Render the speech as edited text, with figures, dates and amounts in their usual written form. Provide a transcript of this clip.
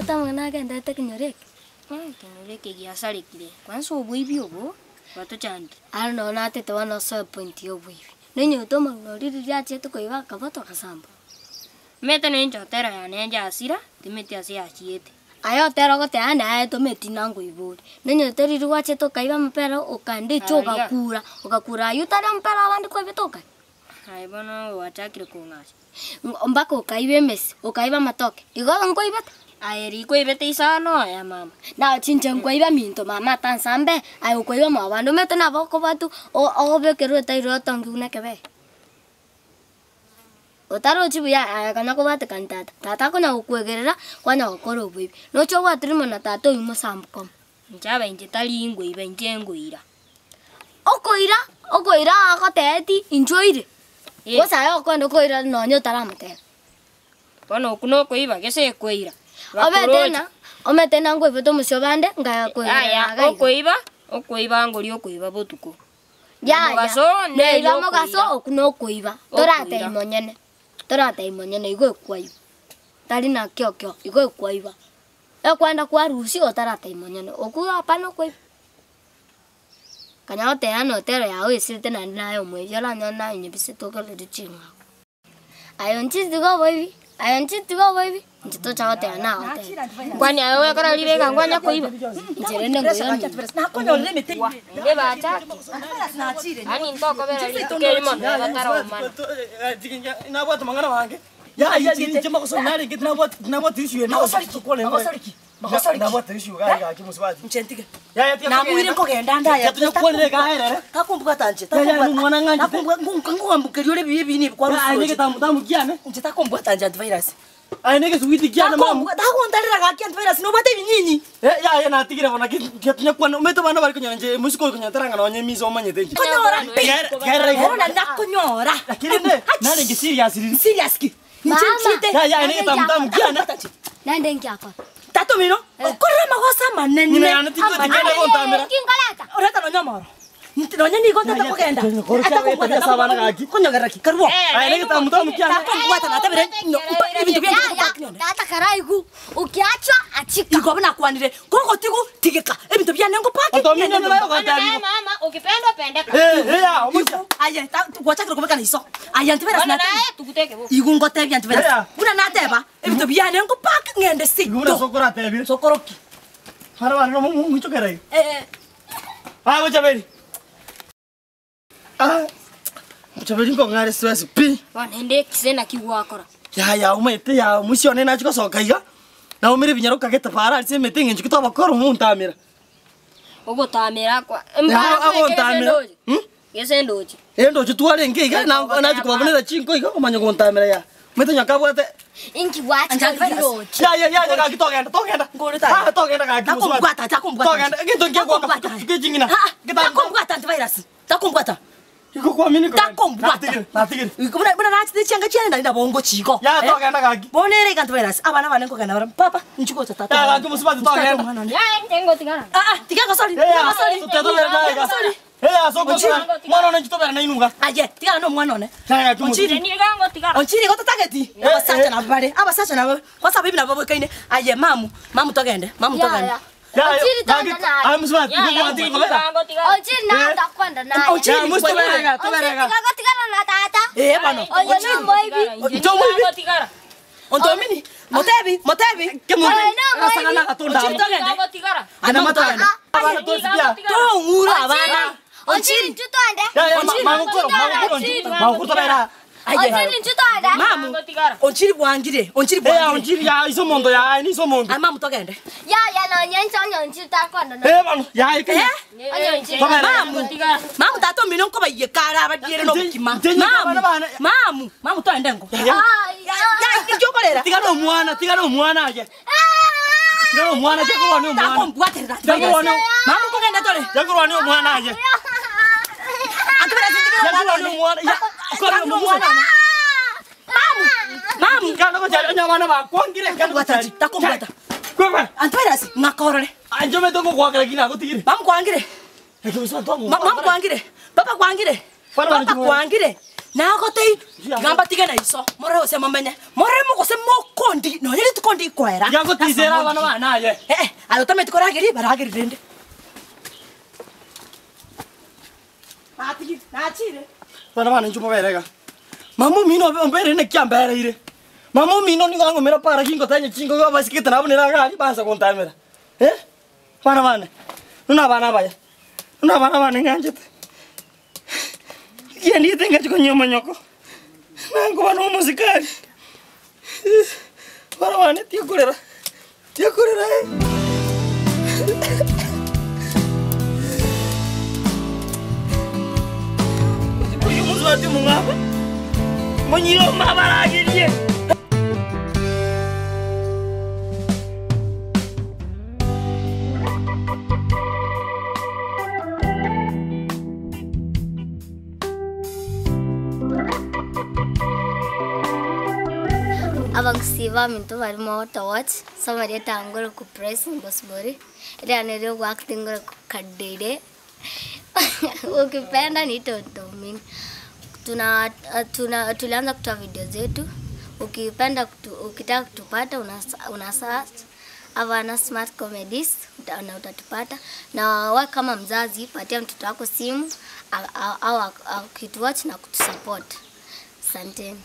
Nobwate amang'ana agenderete ekenyoro eke? Ekenyoro eke giasarekire, kwansa oboibi obo bwatochandire. Aro nabo natete bono osoe point ya oboibi. Nonyorete omong'ina oria riria achiete koiba akabwatwa agasambwa. Omanyete nonya inche hotelo yane inche asira, timanyeti ase yachiete. Aye hotelo ogoteba ng'a aye tomanyeti ng'a nkoiba ore. Nonyorete riria gwachete okaiba amapera okaenda echi ogakura, ogakura aywo tari amapera abande kwaibete okaria. Aye bono gwachakire kong'acha. Mpaka okaiba emesi, okaiba amatoke, igo nkoibete? Aye rikoibete isano oya mama. Na chinche nkoiba minto mama atansambe, aye okoiba mwabande, omanyete nabo okobwatwa o- obekerwe etairo otonge buna ekebere. Otarochi buya aye konya kobwatekani tata, tata akonya gokwegerera, kwanya gokora oboibi. Noche obwate rimo na tata oywo mosambu komo. Inche aba inche tari ngoiba inche ngoira. Okoira, okoira agoteeti inche oire, gose aye okoenda okoira nonye otaramoteba. Bono okwo nokoiba gese ekoira. Omete ng'a, omete ng'a nkoibete omosio bande, ngaya koirana Yaya, iga iga. okoiba, okoiba ngoria okoiba botuko. Yaya, Mogaso noiba neri mogaso okoira. okwo nokoiba, toratebia monyene, toratebia monyene igo ekwaiba, tari na kio kio, igo ekwaiba. Ekwenda kwarusia otaratebia monyene, okwo hapana okoiba. Konya goteba ng'a hotelo yago esirete naende naye omoibi oranyore naye onyebisete okorire ching'ao. Aye inche tiga oboibi, aye inche tiga oboibi, inche tocha goteba nagoteba. Kwani aye gwekora ribe iga nkwanya koiba? Inche rende nkoiba minto. Naende bachake, yaani ntokobera rituko erimo nonya bataraomana. Nabwate amang'ana mange, yaya inche magosori narenge tinabwati tinabwati issue ende Magosori ki? Magosori ki? Nabwate issue iga iga gaki mosubati. Inche ntige. Yaya tiga Namuire togenda. nkogenda nde aya. Tiga tonya kwanera iga aerere. Takombwata inche, Yaya takombwata. nomwana ng'anchete. Takombwa- ngu- nkoambukeria ore ebibe ebi nibi Aye kwarusia negetamutamu kiane. Inche takombwata inche antivirus. Aye negesuguti kiane mamu. Takombwa- takontarera gaki antivirus nobwate ebinyinyi. Eh, yaya natigire bono naki tiga tonya kwana omanyete abana bare konyora inche mosike oyo konyora tarang'a nonye emisa omanyete inche. Konyora pi. Tiga tiga Ero nari nakonyora. Lakini rende narenge serious riria. Serious ki? Inche Mama. nchiete. Yaya aye negetamutamu kiane. Takombwata inche. Naende nki akora? Tata omino, okorire amagoso amanene. Ng'ina yane tinko tikenda gontamera. Nki nkoreta? Oreta nonya omoro. Nti- Nonya nigo ntete kogenda. Koro Ata kiago kombwata, etabia ase abana gaki. Konyogerera ki? Karwo. Aye negetamutamu kiane. Takombwata natebire no- mpa- ebinto biane Yaya, bikobwata nyone. tata karaigu, ukiachwa achika. Igo buna nakwanire, kogotigu tigeka ebinto biane ngopake. Otomino ngende naye nyomba. ogotebiwa. Mama, ukipendwa pendeka. Eh, eh, ya, omochie. Igo, aye ta- gwachakire kobekana iso. Aye antivirus Bono nate- naye tuguteke bo. Igo ngotebia antivirus. Yeah. Buna nateba ebinto biane ngopake ng'ende Igo buna seito. sokoro atebire. Sokoro ki? Abana bane nomo moichokera iga. Eh, Ah, Bochaberi. Ah, Bochaberi nkong'are stress pi. Bono naende ekise naki gwakora. Yaya omanyete ya omoisia one nachia gosoka iga, naumire ebinyaro kagete para ase emete eng'encho ki twabakora omontamera. Ogotamera kwa Ya, agontamera. Hmm? Gese ndoche. Endoche twarenge iga na nachia kobabunera chinko iga omanye gontamera ya. Omanyete onye kabwate Inki gwachika riroche? ya ya ya ya gaki togenda togenda. Ngore tari. Ah, togenda gaki Takombwata, takombwata. Togenda egento nkiegwaka Takombwata. keching'ina. Ah, ah, takombwata antivirus. Takombwata. Igo kwamini kogenda. Takombwata. Natigire, natigire. Igo buna buna nachete chianga chiane nari nabongo chigo. Ya Eh? togenda gaki. Bono ere iga antivirus. Abana bane nkogenda bara papa nchigocha tata. Ya gaki mosubati Tata togenda. omwana one. Yaye ntengo tigara. Ah ah, tiga gosori. Eh, Tiga ya, gosori. totobera naye Tiga iga. gosori. Eh, ya, soko mwana one nchitobera na inuga. Aye, tigana na omwana one. Ya gaki mosubati. Onchiri. Nigango tigara. Onchiri igo totageti. Abasacha nabo bare. Abasacha nabo. Kwanza abaibori nabo baboikaine. Aye mamu, mamu togende, mamu togende. Yaya. Ya, ya, Onchiri gaki, togenda naye. ah, mosubati, igo gwatiga kobera. Nigango tigara. Onchiri naye takwenda naye. Onchiri, Ya, mosubati, tobera iga, tobera Onchiri iga. tiga gotigana na tata. Eh bono. Oyo nomoibi. Inche omoibi. tigara. Ontomini, motebi, motebi. Kemobe. Oyo nomoibi. Asangana gatunda. Onchiri togende. Nigango tigara. Aye mamu togende. Abana tosibia. Tong'ura abana. Onchiri inchu twende. Ya, ya, ma- magokoro, magokoro, Onchiri. magokoro tobera. Aye. Onchiri inchu twende. Mamu. Nigango tigara. Onchiri bwangire, onchiri Eh, ya, bwangire. onchiri, ya, iso omonto, ya, aye, niso omonto. Aye mamu togende. Yaya nonye inche onye onchiri takwenda naye. Eh, bono, ya, ekenya. Onye onchiri. Tobera. Mamu. Mamu tata omino nkobaiyeka kare abadiere nobokima. Nche- nche Mamu. abana bane. Mamu, mamu togende ngo. Ya, ya. Ah, Ya, ya, inki okorera? Tiga nomwana, tiga nomwana aye. Tiga nomwana, tiga nomwana. Takombwaterera. Tiga Mamu nkogenda tore. Tiga nomwana aye. Antivirus ntigere Tiga omwana one. nomwana. Ya, kore Tiga omwana one. Mamu, mamu. Kana gochari onye abana bakwangire, kana Takombwata, gochari. takombwata. Kwekwe. Antivirus ng'akorore. Anjo meto ngokwakera kina gotigire. Mamu kwangire. Eke mosubati twango. Ma- Mamu kwangire. Papa kwangire. Bana bana Papa ching'o. kwangire. Nagotei, tiga mbatige na iso, more gose momenye, more mogose mokondi, nonya rituko ndikoera. Tiga ngotizera abana bane aye. Eh, aye otameti korageria, baragerie rende. Natigire, nachire. Abana bane inchuo mobere iga. Mama omino obe ombereire naki ambereire. Mama omino nigo ang'omera para gingotanya chingogo abasikete nabo nere iga aria bansa gontamera eh, abana bane, buna abana abaya, buna abana bane ng'anchete. Ekiandiete ngachia konywa omonyoko, nankoba na omosikari, abana bane tiakorera, tiakorera eh. Oyo omosubati omong'ao, monyire omabaragerie. Abagusii baminto bare mogotowatch ase amarieta aa ngore Blessing Bosibori, riane ria ogoacting ngore Kadede, ukipenda niite Otomini. Tuna, tuna, tulianza kutoa video zetu, ukipenda kutu, ukitaka kutupata una, una search Havana Smart Comedies uta, na utatupata. Na wewe kama mzazi patia mtoto wako simu au akituwatch na kutusupport. Asanteni.